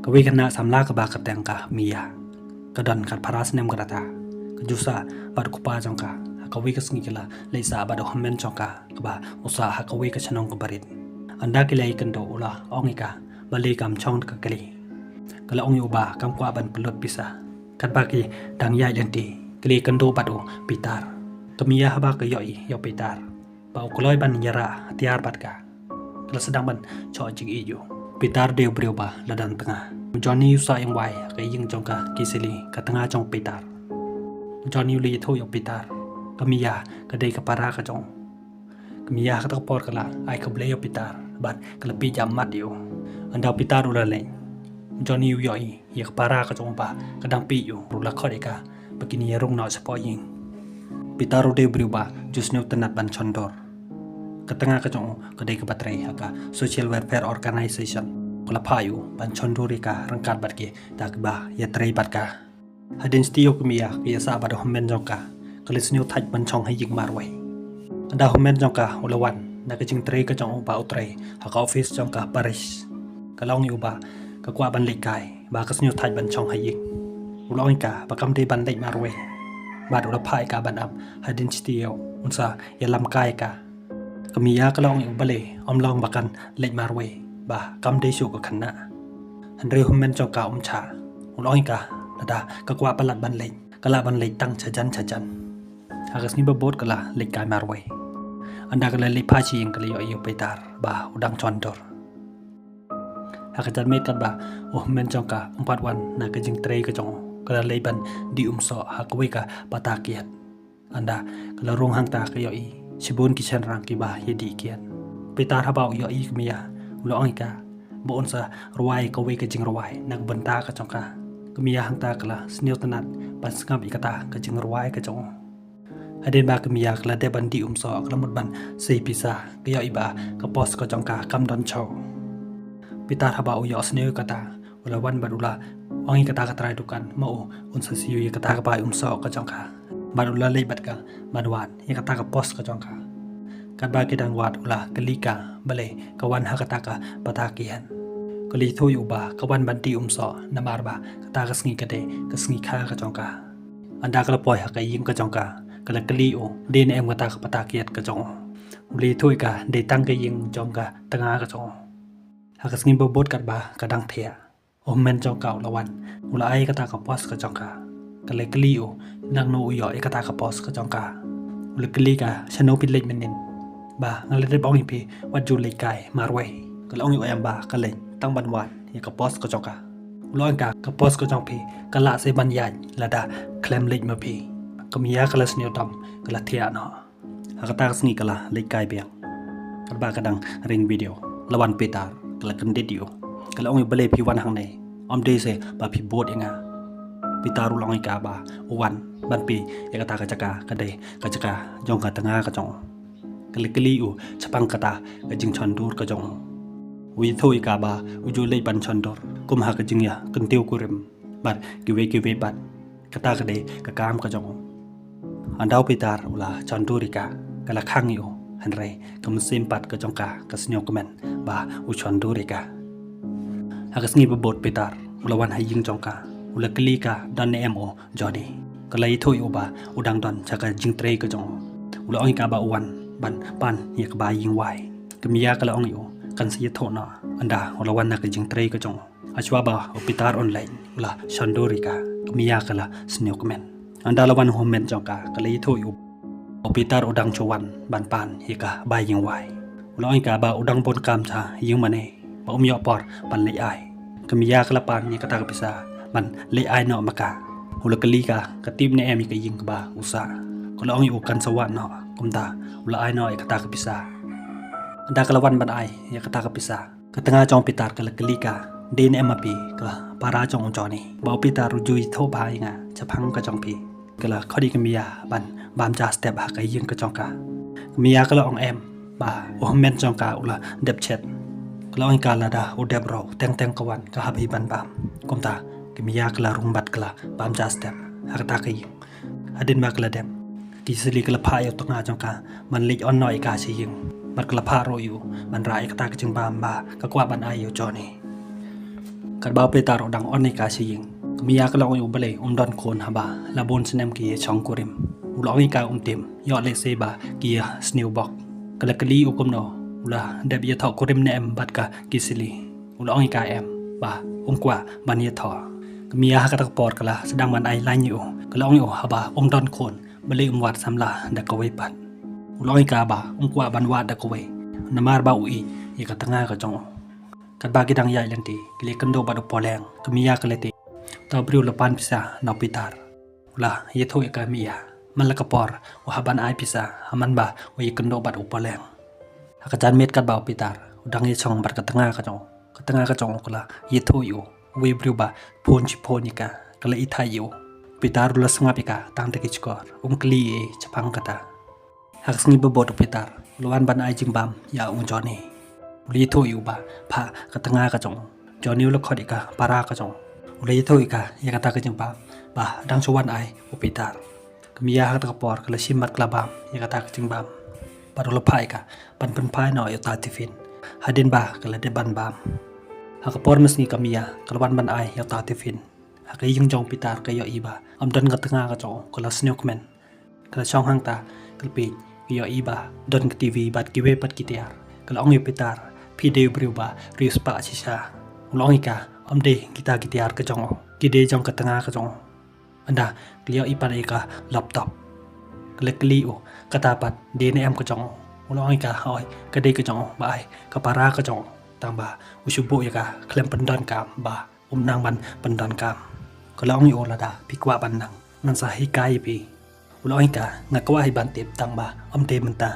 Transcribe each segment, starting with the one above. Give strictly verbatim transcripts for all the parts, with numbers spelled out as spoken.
Kawei ka khynnah samla kaba kyrteng ka Mia, ka don katphra snem ka rta. Ka ju sah bad u kpa jong ka. Ha kawei ka sngi ka la leit sah bad u hynmen jong ka kaba u sah ha kawei ka shnong kaba rit. Ynda ki la ïakynduh u la ong ïa ka balei kam shong da ka kali. Ka la ong ïa u ba kam kwah ban pynlut pisa. Katba ki dang ïaid lynti, ki la ïakynduh bad u Peter. Ka Mia haba ka ïohi ïa u Peter ba u kloi ban ïarah hatiar bad ka, ka la sdang ban shoh jingïeit ïa u. Peter dei u briew ba la don tnga. U Johnny u sah ïing wai ha ka ïing jong ka Gisele, ka tnga jong u Peter. U Johnny u la ïathuh ïa u Peter, ka Mia ka dei ka para ka jong u. Ka Mia ha kata ka por ka la ai khublei ïa u Peter bad ka la peit ïa mat ïa u. Ynda u Peter u la leit, u Johnny u ïohi ïa ka para ka jong u ba ka dang peit ïa u, u la khot ïa ka ba kin ïa rung noh shapoh ïing. Peter u dei u briew ba ju sngewtynnat ban shon dur. Ka tnga ka jong u ka dei kaba trei ha ka Social Welfare Organization. Ka la phah ïa u ban shon dur ïa ka ryngkat bad kita kiba ïatrei bad ka. Hadien shi taïew ka Mia ka ïasah bad u hynmen jong ka, ka la sngewthait ban shong ha ïing marwei. Ynda u hynmen jong ka u la wan na ka jingtrei ka jong u ba u trei ha ka office jong ka parish, ka la ong ïa u ba ka kwah ban leit kai, ba ka sngewthait ban shong ha ïing. U la ong ïa ka ba kam dei ban leit marwei. Bad u la phah ïa ka ban ap hadien shi taïew un sa ïalam kai ïa ka. Ka Mia ka la ong ïa u balei ym long ba kan leit marwei, ba kam dei shuh ka khynnah. Hynrei u hynmen jong ka um shah. U la ong ïa ka lada ka kwah palat ban leit, ka lah ban leit tang shajan shajan. Ha ka sngi ba bud ka la leit kai marwei. Ynda ka la leit phai sha ïing ka la ïohi ïa u Peter ba u dang shon dur. Ha ka janmiet katba u hynmen jong ka um pat wan na ka jingtrei ka jong u, ka la leit ban dih um soh ha kawei ka pata kiad. Ynda ka la rung hangta ka ïohi shibun ki shynrang kiba ïa dih kiad. Peter haba u ïohi ka Mia u la ong ïa ka ba un sa rwai kawei ka jingrwai na ka bynta ka jong ka. Ka Mia hangta ka la sngewtynnat ban sngap ïa kata ka jingrwai ka jong u. Hadien ba ka Mia ka la dep ban dih um soh, ka la mut ban sei pisa, ka ïohi ba ka pos ka jong ka kam don shuh. Peter haba u ïohsngew ïa kata, u la wan bad u la ong ïa kata ka trai dukan ma u un sa siew ïa kata ka bai um soh ka jong ka. Bad u la leit bad ka ban wad ïa kata ka pos ka jong ka. Katba ki dang wad u la kylli ka balei ka wan ha kata ka pata kiad. Ka la ïathuh ïa u ba ka wan ban dih um soh namar ba kata ka sngi ka dei ka sngi kha ka jong ka. Ynda ka la poi ha ka ïing ka jong ka, ka la kylli u dei ne em kata ka pata kiad ka jong u. U la ïathuh ïa ka dei tang ka ïing jong ka tnga ka jong u. Ha ka sngi ba bud katba ka dang thiah, u hynmen jong ka u la wan, u la ai kata ka pos ka jong ka. Ka la kylli u nangno u ïoh ïa kata ka pos ka jong ka. U la kylli ka shano phi leit mynnin, ba nga la dep ong ïa phi wat ju leit kai marwei. Ka la ong ïa u em ba ka leit tang ban wad ïa ka pos ka jong ka. U la ong ïa ka, ka pos ka jong phi ka lah se ban ïaid lada khlem leit ma phi. Ka Mia ka la sngewdom, ka la thiah noh. Ha kata ka sngi ka la leit kai biang. Katba ka dang ring video, la wan Peter, ka la kyndit ïa u. Ka la ong ïa u balei phi wan hangne, ym dei se ba phi bud ïa nga. Peter u la ong ïa ka ba u wan ban peit ïa kata ka jaka ka dei ka jaka jong ka tnga ka jong u. Ka la kylli u shaphang kata ka jingshon dur ka jong u. U ïathuh ïa ka ba u ju leit ban shon dur kum ha ka jingïakyntiew kurim bad kiwei kiwei pat. Kata ka dei ka kam ka jong u. Ynda u Peter u la shon dur ïa ka, ka la khang ïa u, hynrei ka mynsiem pat ka jong ka ka sngewkmen ba u shon dur ïa ka. Ha ka sngi ba bud Peter u la wan ha ïing jong ka, u la kylli ka don ne em u Johnny. Ka la ïathuh ïa u ba u dang don sha ka jingtrei ka jong u. U la ong ïa ka ba u wan ban pan ïa ka bai ïing wai. Ka Mia ka la ong ïa u kan sa ïathuh noh ynda u la wan na ka jingtrei ka jong u. Hashwa ba u Peter un leit, u la shon dur ïa ka. Ka Mia ka la sngewkmen. Ynda la wan u hynmen jong ka, ka la ïathuh ïa u, u Peter u dang shu wan ban pan ïa ka bai ïing wai. U la ong ïa ka ba u dang bun kam sha ïing mane, ba um ïoh por ban leit ai. Ka Mia ka la pan ïa kata ka pisa ban leit ai noh ma ka. U la kylli ka, ka tip ne em ïa ka ïing kaba u sah. Ka la ong ïa u kan sa wad noh, kumta u la ai noh ïa kata ka pisa. Ynda ka la wan ban ai ïa kata ka pisa, ka tnga jong u Peter ka la kylli ka, dei ne em ma phi ka para jong u Johnny, ba u Peter u ju ïathuh bha ïa nga shaphang ka jong phi. Ka la khot ïa ka Mia ban bam ja step ha ka ïing ka jong ka. Ka Mia ka la ong em ba u hynmen jong ka u la dep chet. Ka la ong ïa ka lada u dep ruh, teng teng ka wan ka hap hi ban bam. Kumta ka Mia ka la rung bad ka la bam ja step ha kata ka ïing. Hadien ba ka la dep, ka Gisele ka la phah ïa u tnga jong ka ban leit on noh ïa ka sha ïing. Bad ka la phah ruh ïa u ban rah ïa kata ka jingbam ba ka kwah ban ai ïa u Johnny. Katba u Peter u dang on ïa ka sha ïing, ka Mia ka la ong ïa u balei um don khun haba la bun snem ki ïa shong kurim. U la ong ïa ka um tip, ïoh lehse ba ki ïa sniew bok. Ka la kylli u kumno, u la dep ïathoh kurim ne em bad ka Kisili. U la ong ïa ka em, ba um kwah ban ïathoh. Ka Mia ha kata ka por ka la sdang ban ai line ïa u, ka la ong ïa u haba um don khun, balei um wad samla da kawei pat. U la ong ïa ka ba um kwah ban wad da kawei, namar ba u ïeit ïa ka tnga ka jong u. Katba ki dang ïaid lynti, ki la ïakynduh bad u Pauleng, ka Mia ka la tip. Uta u briew la pan pisa na u Peter. U la ïathuh ïa ka Mia, man la ka por u hap ban ai pisa, ha man ba u ïakynduh bad u Pauleng. Ha ka janmiet katba u Peter u dang ïashong bad ka tnga ka jong u, ka tnga ka jong u ka la ïathuh ïa u, uwei u briew ba phone shi phone ïa ka, ka la ithuh ïa u. Peter u la sngap ïa ka tang da ki shkor, um kylli ei ei shaphang kata. Ha ka sngi ba bud u Peter u la wan ban ai jingbam ïa u Johnny. U la ïathuh ïa u ba phah ka tnga ka jong u. Johnny u la khot ïa ka para ka jong u. U la ïathuh ïa ka ïa kata ka jingbam ba dang shu wan ai u Peter. Ka Mia ha kata ka por ka la shim bad ka la bam ïa kata ka jingbam. Bad u la phah ïa ka ban pynphai noh ïa uta u Tiffin. Hadien ba ka la dep ban bam. Ha ka por mynsngi ka Mia ka la wan ban ai ïa uta u Tiffin. Ha ka ïing jong u Peter ka ïohi ba ym don ka tnga ka jong u, ka la sngewkmen. Ka la shong hangta, ka la peit, ka ïohi ba don ka TV bad kiwei pat ki tiar. Ka la ong ïa u Peter, phi dei u briew ba riewspah shisha. U la ong ïa ka, ym dei kita ki tiar ka jong u, ki dei jong ka tnga ka jong u. Ynda ka la ïohi pat ïa ka laptop. Ka la kylli u, kata pat dei ne em ka jong u. U la ong ïa ka, hooid, ka dei ka jong u, ba ai ka para ka jong u. Tang ba u shu buh ïa ka khlem pyndonkam ba um nang ban pyndonkam. Ka la ong ïa u, lada phi kwah ban nang, ngan sa hikai ïa phi. U la ong ïa ka, nga kwah hi ban tip tang ba ym dei mynta.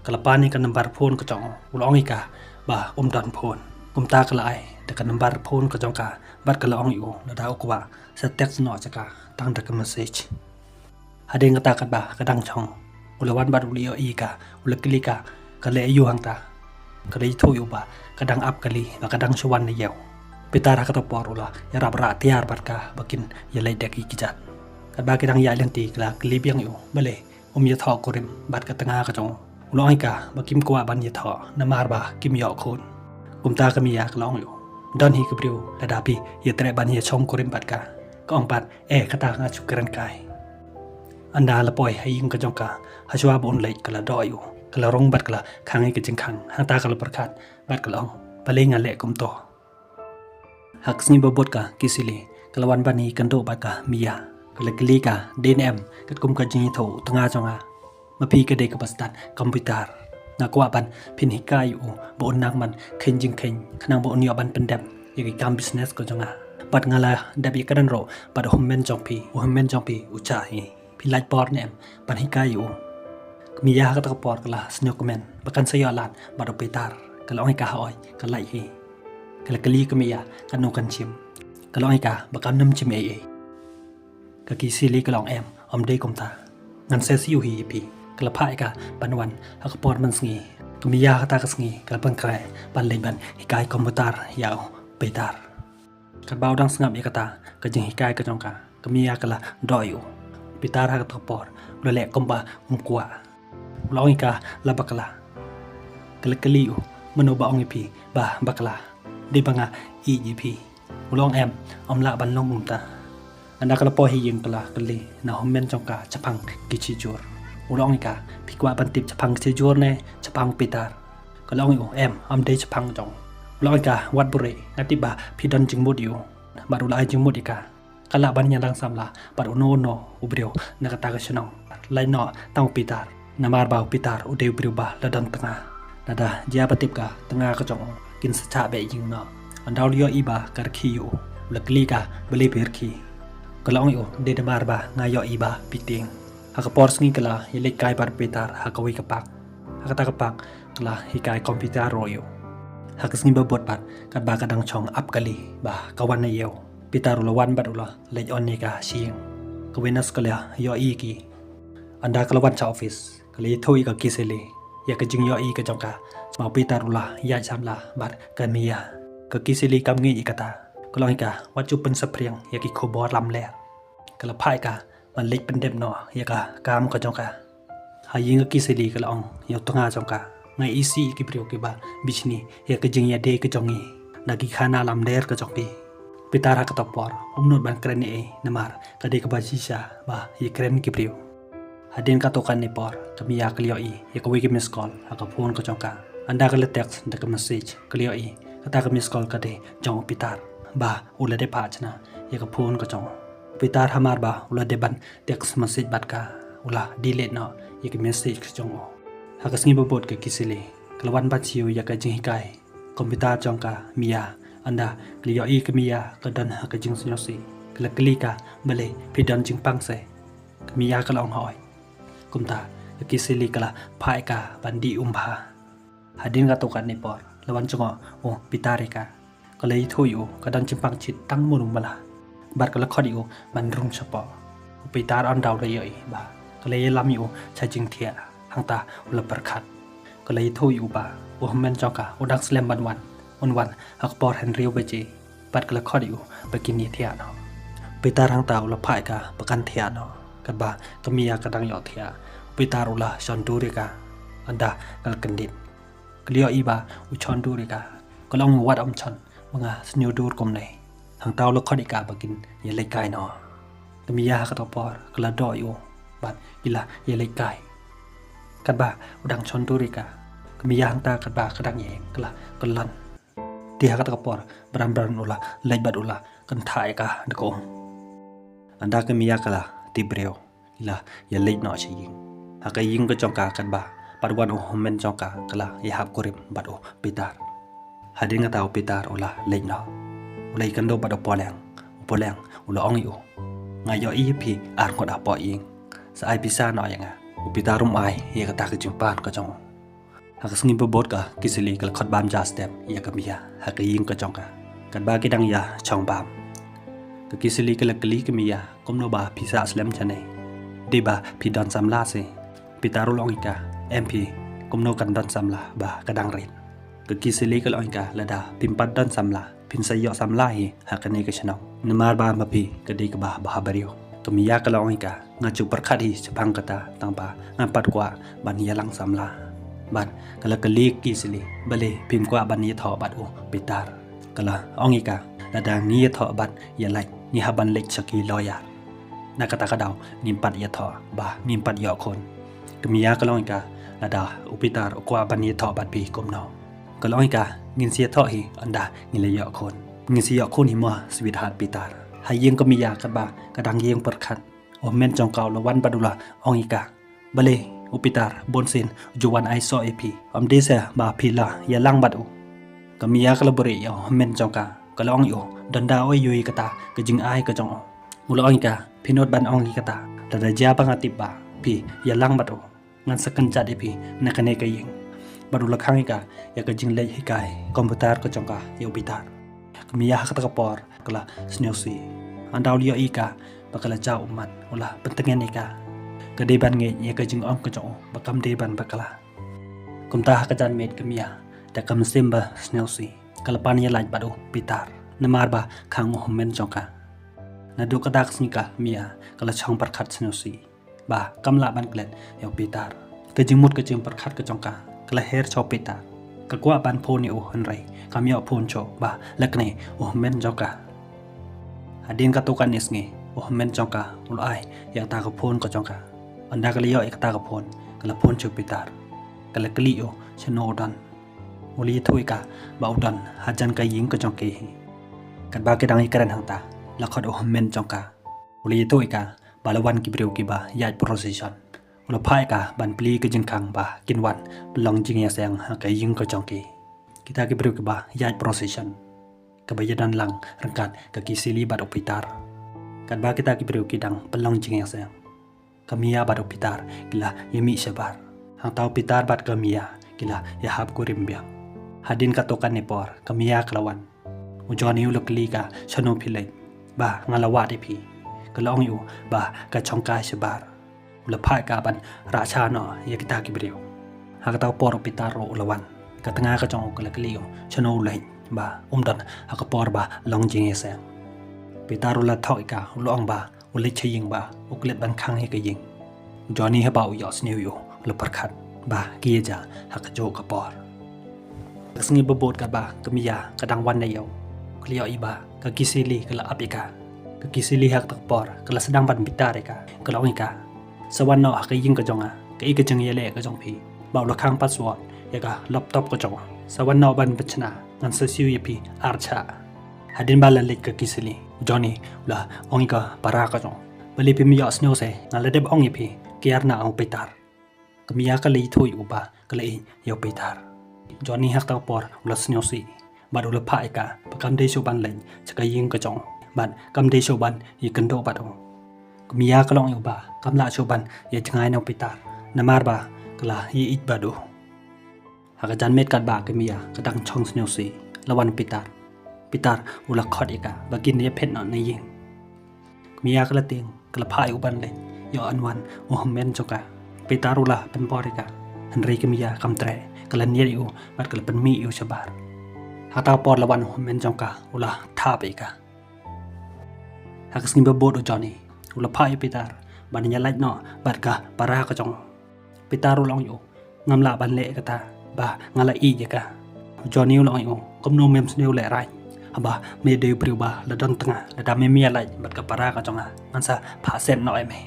Ka la pan ïa ka number phone ka jong u. U la ong ïa ka ba um don phone. Kumta ka la ai da ka number phone ka jong ka bad ka la ong ïa u, lada u kwah sa text noh sha ka tang da ka message. Hadien kata katba ka dang shong, u la wan bad u la ïohi ïa ka, u la kylli ka, ka leh aïu hangta. Ka la ïathuh ïa u ba ka dang ap kali, ba ka dang shu wan na ïew. Peter ha kata por u la ïarap rah tiar bad ka ba kin ïaleit da ki kjat. Katba ki dang ïaid lynti ka la kylli biang ïa u, balei um ïathoh kurim bad ka tnga ka jong u. U la ong ïa ka ba kim kwah ban ïathoh namar ba kim ïoh khun. Kumta ka Mia ka la ong ïa u, don hi ka briew lada phi ïatreh ban ïashong kurim bad ka. Ka ong pat, eh, kata nga shu kren kai. Ynda la poi ha ïing ka jong ka, ha shuwa ba un leit ka la doh ïa u, ka la rung bad ka la khang ïa ka jingkhang, hangta ka la pyrkhat bad ka la ong, balei nga leh kumto. Ha ka sngi ba bud ka Kisili ka la wan ban ïakynduh bad ka Mia. Ka la kylli ka, dei ne em katkum ka jingïathuh u tnga jong nga? Ma phi ka dei kaba stad computer. Nga kwah ban phin hikai ïa u ba un nang ban kheiñ jingkheiñ khnang ba un ïoh ban pyndep ïa ki kam business ka jong nga. Bad nga la dep ïakren ruh bad u hynmen jong phi, u hynmen jong phi u Chah hi. Phi lait por ne em ban hikai ïa u? Ka Mia ha kata ka por ka la sngewkmen ba kan sa ïoh lad bad u Peter. Ka la ong ïa ka, hooid, ka lait hi. Ka la kylli ka Mia, katno kan shim? Ka la ong ïa ka ba kan nym shim ei ei. Ka Kisili ka la ong, em, ym dei kumta. Ngan sa siew hi ïa phi. Ka la phah ïa ka ban wan ha ka por mynsngi. Ka Mia ha kata ka sngi ka la pynkhreh ban leit ban hikai computer ïa u Peter. Katba u dang sngap ïa kata ka jinghikai ka jong ka, ka Mia ka la doh ïa u. Peter ha kata ka por u la leh kumba um kwah. U la ong ïa ka, la bakla. Ka la kylli u, mano ba ong ïa phi ba bakla? Dei ba nga ïeit ïa phi? U la ong, em, ym lah ban long kumta. Ynda ka la poi ha ïing ka la kylli na u hynmen jong ka shaphang ki shijur. U la ong ïa ka, phi kwah ban tip shaphang ki shijur ne shaphang Peter? Ka la ong ïa u, em, ym dei shaphang jong u. U la ong ïa ka, wat buhrieh, nga tip ba phi don jingmut ïa u. Bad u la ai jingmut ïa ka. Ka lah ban ïalang samla bad uno uno u briew na kata ka shnong, lait noh tang u Peter. Namar ba u Peter u dei u briew ba la don tnga. Lada jia ba tip ka tnga ka jong u, kin sa chah beh ïing noh. Ynda u la ïohi ba ka rkhie ïa u, u la kylli ka, balei phi rkhie? Ka la ong ïa u, dei namar ba nga ïohi ba phi tieng. Ha ka por sngi ka la ïaleit kai bad u Peter ha kawei ka park. Ha kata ka park ka la hikai computer ruh ïa u. Ha ka sngi ba bud pat, katba ka dang shong ap kali ba ka wan na ïew, Peter u la wan bad u la leit on ïa ka sha ïing. Kawei nurse ka la ïohi ïa ki. Ynda ka la wan sha office, ka la ïathuh ïa ka Kisili ïa ka jingïohi ka jong ka, ba u Peter u la ïaid samla bad ka Mia. Ka Kisili kam ngeit ïa kata. Ka la ong ïa ka, wat ju pynsaphriang ïa ki khubor lamler. Ka la phah ïa ka ban leit pyndep noh ïa ka kam ka jong ka. Ha ïing ka Kisili ka la ong ïa u tnga jong ka, nga isih ïa ki briew kiba bishni ïa ka jingïadei ka jong ngi na ki khana lamler ka jong phi. Pitar ha kato por um nud ban kren ïa i namar ka dei kaba shisha ba ïa kren ki briew. Hadien kato katne por ka Mia ka la ïohi ïa kawei ka miss call ha ka phone ka jong ka. Ynda ka la text da ka message ka la ïohi kata ka miss call ka dei jong u Pitar ba u la dep phah shna ïa ka phone ka jong u. Pitar hamar ba u la dep ban text message bad ka, u la delete noh ïa ka message ka jong u. Ha ka sngi ba bud ka Kisili ka la wan ban siew ïa ka jinghikai computer jong ka Mia. Ynda ka la ïohi ka Mia ka don ha ka jingsngewsih, ka la kylli ka, balei phi don jingpang se? Ka Mia ka la ong, hooid. Kumta ka Kisili ka la phah ïa ka ban dih um bha. Hadien kato katne por la wan jngoh u Pitar ïa ka. Ka la ïathuh ïa u ka don jingpang shit tang mano mala bad ka la khot ïa u ban rung shapoh. U Pitar ynda u la ïohi ba ka la ïalam ïa u sha jingthiah, hangta u la pyrkhat. Ka la ïathuh ïa u ba u hynmen jong ka u dang slem ban wan, un wan ha ka por hynriew baje bad ka la khot ïa u ba kin ïathiah noh. Pitar hangta u la phah ïa ka ba kan thiah noh. Katba ka Mia ka dang ïohthiah, u Pitar u la shon dur ïa ka. Ynda ka la kyndit ka la ïohi ba u shon dur ïa ka. Ka la ong, wat ym shon, ba nga sniew dur kumne. Hangta u la khot ïa ka ba kin ïaleit kai noh. Ka Mia ha kato por ka la doh ïa u bad ki la ïaleit kai. Katba u dang shon dur ïa ka, ka Mia hangta katba ka dang ïeng ka la kyllon. Te ha kata ka por bran bran u la leit bad u la kynthah ïa ka da ka um. Ynda ka Mia ka la tip briew, ki la ïaleit noh sha ïing. Ha ka ïing ka jong ka katba pat wan u hynmen jong ka ka la ïahap kurim bad u Pitar. Hadien kata u Pitar u la leit noh. U la ïakynduh bad u Poleng. U Poleng u la ong ïa u, nga ïohi ïa phi ar ngut hapoh ïing. Sa ai pisa noh ïa nga. U Pitar um ai ïa kata ka jingpan ka jong u. Ha ka sngi ba bud ka Kisili ka la khot bam ja step ïa ka Mia ha ka ïing ka jong ka. Katba ki dang ïa shong bam, ka Kisili ka la kylli ka Mia, kumno ba phi sah slem shane? Dei ba phi don samla se? Pitar u la ong ïa ka, em phi, kumno kan don samla ba ka dang rit? Ka Kisili ka la ong ïa ka, lada phim pat don samla phin sa ïoh samla hi ha kane ka shnong. Namar ba ma phi ka dei kaba bha briew. Ka Mia ka la ong ïa ka, nga ju pyrkhat hi shaphang kata tang ba ngam pat kwah ban ïalang samla. Bad ka la kylli ka Kisili, balei phim kwah ban ïathoh bad u Pitar? Ka la ong ïa ka, lada ngi ïathoh bad ïalait ngi hap ban leit sha ki lawyer. Na kata ka daw ngim pat ïathoh ba ngim pat ïoh khun. Ka Mia ka la ong ïa ka, lada u Pitar u kwah ban ïathoh bad phi kumno? Ka la ong ïa ka, ngin sa ïathoh hi ynda ngi la ïoh khun. Ngin sa ïoh khun hi mo sweetheart Pitar. Ha ïing ka Mia katba ka dang ïeng pyrkhat, u hynmen jong ka u la wan bad u la ong ïa ka, balei u Pitar bunsien u ju wan ai soh ïa phi? Ym dei se ba phi la ïalang bad u? Ka Mia ka la buhrieh ïa u hynmen jong ka, ka la ong ïa u, don da oi ïa kata ka jingai ka jong u. U la ong ïa ka, phi nud ban ong ïa kata, lada jia ba nga tip ba phi ïalang bad u, ngan sa kynjat ïa phi na kane ka ïing. Bad u la khang ïa ka ïa ka jingleit hikai computer ka jong ka ïa u Pitar. Ka Mia ha kata ka por ka la sngewsih. Ynda u la ïohi ïa ka ba ka la jaw ummat, u la pyntngen ïa ka. Ka dei ban ngeit ïa ka jingong ka jong u ba kam dei ban bakla. Kumta ha ka janmiet ka Mia da ka mynsiem ba sngewsih ka la pan ïalait bad u Pitar namar ba khang u hynmen jong ka. Naduh kata ka sngi ka Mia ka la shong pyrkhat sngewsih ba kam lah ban klet ïa u Pitar. Ka jingmut ka jingpyrkhat ka jong ka ka la her sha u Pitar. Ka kwah ban phone ïa u hynrei kam ïoh phone shuh ba la kane u hynmen jong ka. Hadien kato katne sngi u hynmen jong ka u la ai ïa kata ka phone ka jong ka. Ynda ka la ïoh ïa kata ka phone ka la phone sha u Pitar. Ka la kylli ïa u shano u don. U la ïathuh ïa ka ba u don hajan ka ïing ka jong ki hi. Katba ki dang ïakren hangta la khot u hynmen jong ka. U la ïathuh ïa ka ba la wan ki briew kiba ïaid procession. U la phah ïa ka ban plie ka jingkhang ba kin wan pynlong jingïaseng ha ka ïing ka jong ki. Kita ki briew kiba ïaid procession kaba ïadon lang ryngkat ka Kisili bad u Pitar. Katba kita ki briew ki dang pynlong jingïaseng, ka Mia bad u Pitar ki la ïamih shabar. Hangta u Pitar bad ka Mia ki la ïahap kurim biang. Hadien kato katne por ka Mia ka la wan. U Johnny u la kylli ka shano phi leit, ba nga la wad ïa phi. Ka la ong ïa u ba ka shongkai shabar. U la phah ïa ka ban rah sha noh ïa kita ki briew. Ha kata ka por u Pitar ruh u la wan. Ka tnga ka jong u ka la kylli ïa u shano u leit ba um don ha ka por ba long jingïaseng. Pitar u la thoh ïa ka, u la ong ba u leit sha ïing ba u klet ban khang hi ka ïing. U Johnny haba u ïohsngew ïa u u la pyrkhat ba ki ïa jia ha kajuh ka por. Ka sngi ba bud katba ka Mia ka dang wan na ïew, ka la ïohi ba Ka Kisili ka la ap ïa ka. Ka Kisili ha kata ka por ka la sdang ban bitar ïa ka. Ka la ong ïa ka, sa wan noh ha ka ïing ka jong nga. Kaei ka jingïaleh ka jong phi ba u la khang password ïa ka laptop ka jong nga? Sa wan noh ban pynchna, ngan sa siew ïa phi ar chah. Hadien ba la leit ka Kisili, u Johnny u la ong ïa ka para ka jong u, balei phim ïoh sniew se? Nga la dep ong ïa phi, kiar na u Peter. Ka Mia ka la ïathuh ïa u ba ka la ïeit ïa u Peter. Johnny ha kata ka por u la sniew sih bad u la phah ïa ka ba kam dei shuh ban leit sha ka ïing ka jong u bad kam dei shuh ban ïakynduh bad u. Ka Mia ka la ong ïa u ba kam lah shuh ban ïajngai na u Peter namar ba ka la ïeit bad u. Ha ka janmiet katba ka Mia ka dang shong sniew sih, la wan u Peter. Peter u la khot ïa ka ba kin ïaphet noh na ïing. Ka Mia ka la tieng, ka la phah ïa u ban leit ïoh ban wan u hynmen jong ka. Peter u la pynpor ïa ka, hynrei ka Mia kam treh, ka la niad ïa u bad ka la pynmih ïa u shabar. Ha kata ka por la wan u hynmen jong ka, u la thap ïa ka. Ha ka sngi ba bud u Johnny u la phah ïa u Peter ban ïalait noh bad ka para ka jong u. Peter u la ong ïa u, ngam lah ban leh kata ba nga la ïeit ïa ka. U Johnny u la ong ïa u, kumno mem sniew lehraiñ haba me dei u briew ba la don tnga? Lada mem ïalait bad ka para ka jong nga, ngan sa phah set noh ïa me.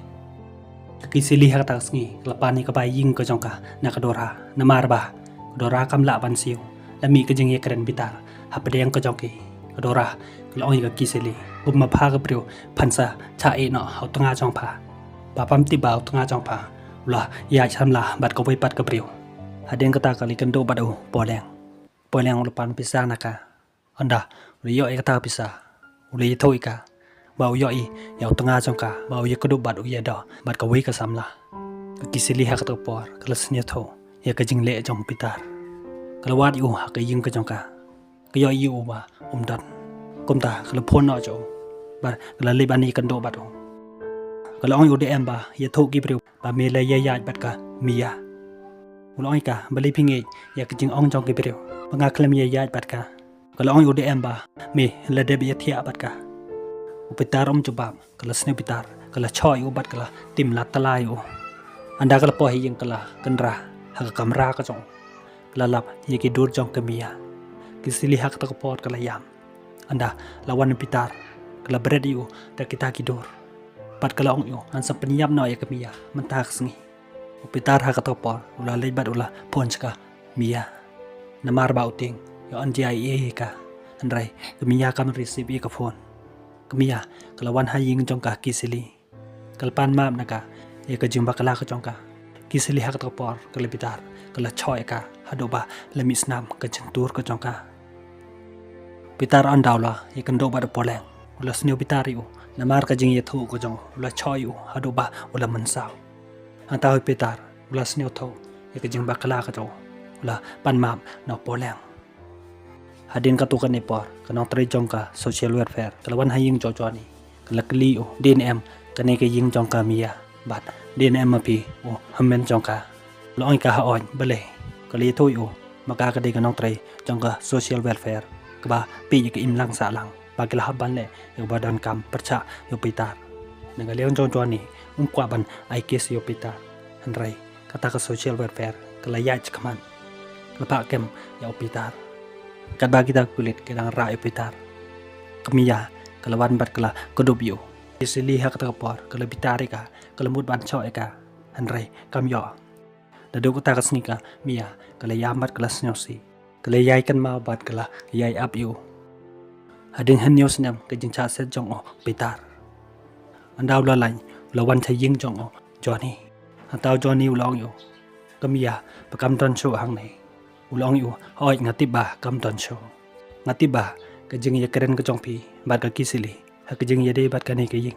Ka Kisili ha kata ka sngi ka la pan ïa ka bai ïing ka jong ka na ka Dora namar ba ka Dora kam lah ban siew. La mih ka jingïakren bitar hapdeng ka jong ki. Ka Dora ka la ong ïa ka Kisili, kumba pha ka briew phan sa chah ïeh noh ha u tnga jong pha. Ba pham tip ba u tnga jong pha u la ïaid samla bad kawei pat ka briew. Hadien kata ka la ïakynduh bad u Poileng. Poileng u la pan pisa na ka. Ynda u la ïoh ïa kata ka pisa, u la ïathuh ïa ka ba u ïohi ïa u tnga jong ka ba u ïakynduh bad u ïadoh bad kawei ka samla. Ka Kisili ha kata ka por ka la sngewthuh ïa ka jingleh jong u Peter. Ka la wad ïa u ha ka ïing ka jong ka. Ka ïohi ïa u ba um don. Kumta ka la phone noh sha u bad ka la leit ban ïakynduh bad u. Ka la ong ïa u, dei em ba ïathuh ki briew ba me la ïaid bad ka Mia? U la ong ïa ka, balei phi ngeit ïa ka jingong jong ki briew ba nga khlem ïaid bad ka? Ka la ong ïa u, dei em ba me la dep ïathiah bad ka? U Peter um jubab. Ka la sniew bitar, ka la shoh ïa u bad ka la tim la tala ïa u. Ynda ka la poi ha ïing ka la kynrah ha ka kamra ka jong u. Ka la lap ïa ki dur jong ka Mia. Ka Kisili ha kata ka por ka la ïam. Ynda la wan u Peter, ka la bret ïa u da kita ki dur bad ka la ong ïa u, ngan sa pynïap noh ïa ka Mia mynta ka sngi. U Peter ha kata ka por u la leit bad u la phone sha ka Mia. Namar ba u tieng ïoh ong jia ïa ka, hynrei ka Mia kam receive ïa ka phone. Ka Mia ka la wan ha ïing jong ka Kisili. Ka la pan map na ka ïa ka jingbakla ka jong ka. Kisili ha kata ka por ka la bitar, ka la shoh ïa ka haduh ba la mih snam ka jingtur ka jong ka. Peter ynda u la ïakynduh bad u Poileng, u la sniew bitar ïa u namar ka jingïathuh ka jong u. U la shoh ïa u haduh ba u la mynsaw. Hangta u Peter u la sngewthuh ïa ka jingbakla ka jong u, u la pan map na u Poileng. Hadien katto katne por ka nongtrei jong ka social welfare ka la wan ha ïing jong u Johnny. Ka la kylli ïa u, dei ne em kane ka ïing jong ka Mia bad dei ne em ma phi u hynmen jong ka? U la ong ïa ka, hooid, balei? Ka la ïathuh ïa u ba ka ka dei ka nongtrei jong ka social welfare kaba peit ïa ka imlang sahlang ba ki la hap ban leh ïa uba donkam pyrshah ïa u Peter. Na ka liang jong u Johnny um kwah ban ai case ïa u Peter, hynrei kata ka social welfare ka la ïaid shakhmat. Ka la phah kem ïa u Peter. Katba kita ki pulit ki dang rah ïa u Peter, ka Mia ka la wan bad ka la kdup ïa u. Ka Kisili ha kata ka por ka la bitar ïa ka, ka la mut ban shoh ïa ka, hynrei kam ïoh. Naduh kata ka sngi ka Mia ka la ïam bad ka la sngewsih. Ka la ïai kynmaw bad ka la ïai ap ïa u. Hadien hynñiew snem ka jingshah set jong u Peter. Ynda u la lait u la wan sha ïing jong u Johnny. Hangta u Johnny u la ong ïa u, ka Mia ba kam don shuh hangne. U la ong ïa u, hooid, nga tip ba kam don shuh. Nga tip ba ka jingïakren ka jong phi bad ka Kisili ha ka jingïadei bad kane ka ïing.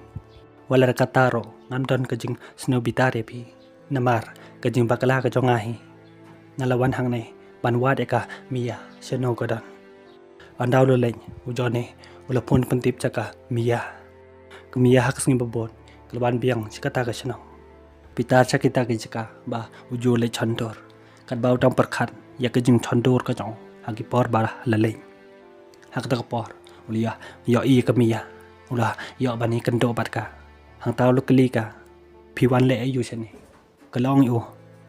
Wat la katta ruh ngam don ka jingsngewbitar ïa phi namar ka jingbakla ka jong nga hi. Nga la wan hangne ban wad ïa ka Mia shano ka don. Ynda u la leit u Johnny u la phone pyntip sha ka Mia. Ka Mia ha ka sngi ba bud ka la wan biang sha kata ka shnong. Peter sha kita ki jaka ba u ju leit shon dur. Katba u dang pyrkhat ïa ka jingshon dur ka jong u ha ki por ba la leit. Ha kata ka por u la ïoh, ïohi ïa ka Mia. U la ïoh ban ïakynduh bad ka. Hangta u la kylli ka, phi wan leh aïu shane? Ka la ong ïa u,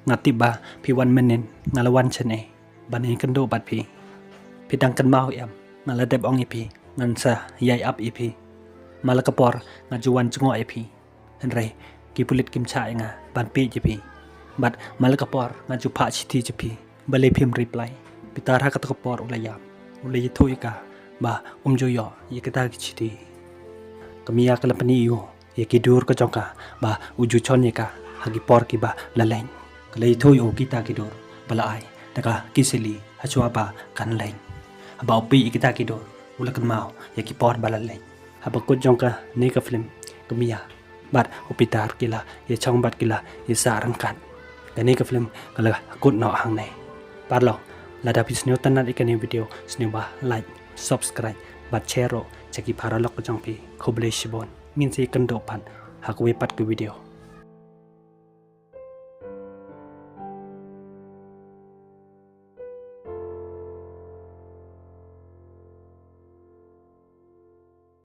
nga tip ba phi wan mynnin, nga la wan shane ban ïakynduh bad phi. Phi dang kynmaw em, nga la dep ong ïa phi Ngan sa ïai ap ïa phi. Ma la ka por nga ju wan jngoh ïa phi. Hynrei ki pulit kim shah ïa nga ban peit ïa phi. Bad ma la ka por nga ju phah shithi ïa phi. Balei phim reply? Pitar ha kata ka por u la ïap. U la ïathuh ïa ka ba um ju ïoh ïa kita ki shithi. Ka Mia ka la pyni ïa u ïa ki dur ka jong ka ba u ju shon ïa ka ha ki por kiba la leit. Ka la ïathuh ïa u kita ki dur ba la ai da ka Kisili hashwa ba kan leit. Haba u peit ïa kita ki dur u la kynmaw ïa ki por ba la leit. Haba kut jong kane ka film ka Mia bad u Pitar ki la ïashong bad ki la ïasah ryngkat. Kane ka film ka la kut noh hangne. Paralok, lada phi sngewtynnat ïa kane ka video sngewbha like, subscribe bad share ruh sha ki paralok ka jong phi. Khublei shibun. Ngin sa ïakynduh pat ha kawei pat ka video.